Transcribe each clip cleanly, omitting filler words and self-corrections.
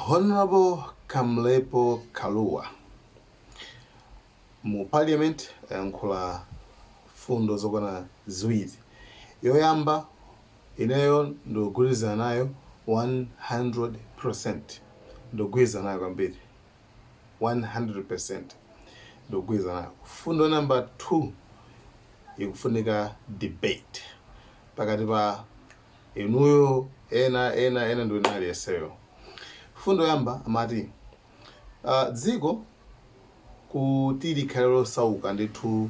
Honorable Kamlepo Kalua mu parliament ayankhula fundo zokwana ziwiri. Yoyamba ineyo ndikugwirizana nayo 100%, ndikugwirizana nayo kwambiri, 100% ndikugwirizana nayo. Fundo number 2 ikufunika debate pakati pa inuyo, ena ena ena ndi wina aliyenseyo. Fundo yoyamba amati dziko kuti likhale losauka ndithu,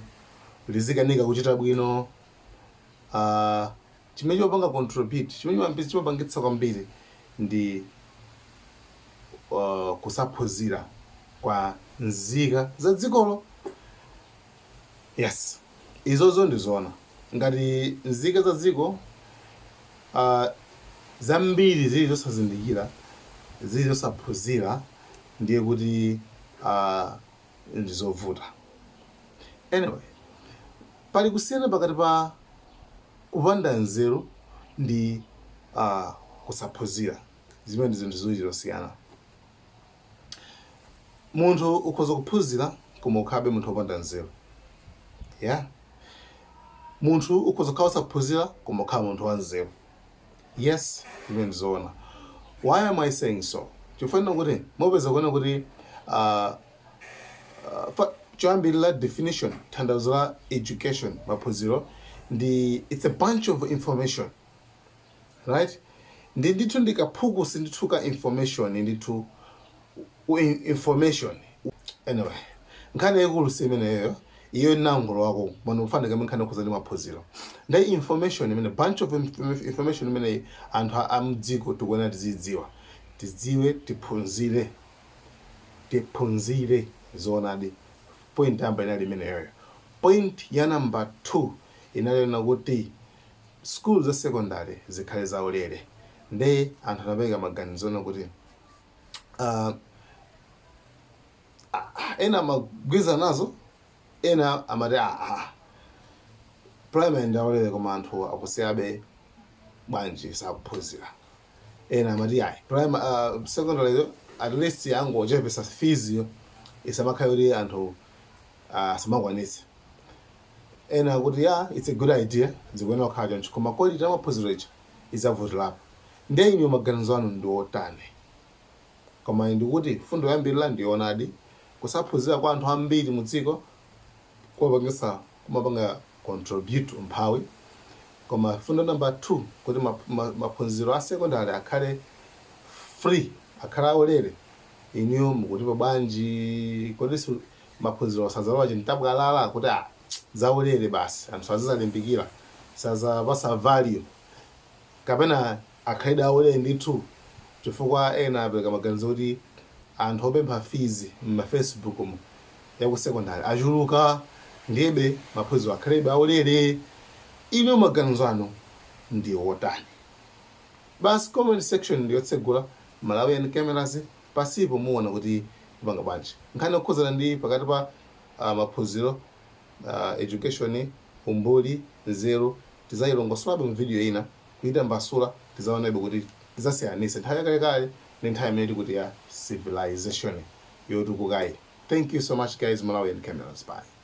lizikanika kuchita bwino, chimene chimapanga contribute, chimene chimapangitsa kwambiri ndi kusaphunzira kwa nzika za dzikolo. Yes, izozo ndizoona. Ngati nzika za dziko zambiri zili zosazindikira, zili zosaphunzira, ndiye kuti ndizovuta. Anyway, pali kusiyana pakati pa kupanda nzeru ndi kusaphunzira. Zimene ndi zinthu ziwiri zosiyana. Munthu ukhoza kuphunzira koma ukhabe munthu wopanda nzeru. Yeah, munthu ukhoza kukhala osaphunzira koma ukhala munthu wanzeru. Yes, zimene ndizoona. Why am I saying so? Chifukwa kuti mupeza kuona kuti choyambirira, definition, tanthauzo la education, maphunziro, ndi it's a bunch of information, right? Ndi ndithu ndikaphukusi ndithu ka information ndithu, information. Anyway, nkhani yaikulu si imeneyo, iyo inangolo wako pano kufanika nkhani yokhuza ndi maphunziro. Ndi information imene, bunch of information imene anthu amdziko tikuona tizidziwa, tidziwe, tiphunzire, tiphunzire zoonadi. Point yamba inali imeneyoyo. Point ya number 2 inalena kuti school za secondary zikhale zaulere. Nde anthu anapereka maganizo ona kuti ena amagwirizana nazo, ena amati primary ndi aulere koma anthu akusiyabe, bwanji sakuphunzira? Ena amati ayi, primary, secondary at least angochepesa fees yo, isamakhale kuti anthu asamakwanitse. Ena akuti ya, it's a good idea, zikuyenera kukhala choncho, koma quality ya maphunziro icha izavutirapo. Ndiye inu maganizo anu ndi otani? Koma ndikuti fundo yoyambirira ndionadi, kusaphunzira kwa anthu ambiri mu dziko kumapangisa, kumapanga contribute umphawi. Koma fundo number 2, kuti maphunziro a secondary akhale free, akhale aulere, inuyo mukutipo bwanji? Kodi maphunziro sadzalowa chintabwalala kuti ah, zaulere basi, anthu sazizalimbikira, sazapasa value, kapena akhalide aulere ndithu? Chifukwa ena apereka maganizo kuti anthu opempha fees m'ma Facebook mu yaku secondary achuluka, ndiyebe maphunziro akhalebe aulere. Inu maganizo anu ndi otani? Basi, comment section ndiyotsegula. Malawian Cameras pasipo muona kuti kupanga bwanji nkhani yokhuzana ndi pakati pa maphunziro, education, umbuli, nzeru. Tizayilongosolabe mu video ina kuyitambasula, tizaonabe kuti tizasiyanise nthawi yakalekale ndi nthawi imene tikuti ya civilization yotukukayi. Thank you so much, guys. Malawian Cameras, bye.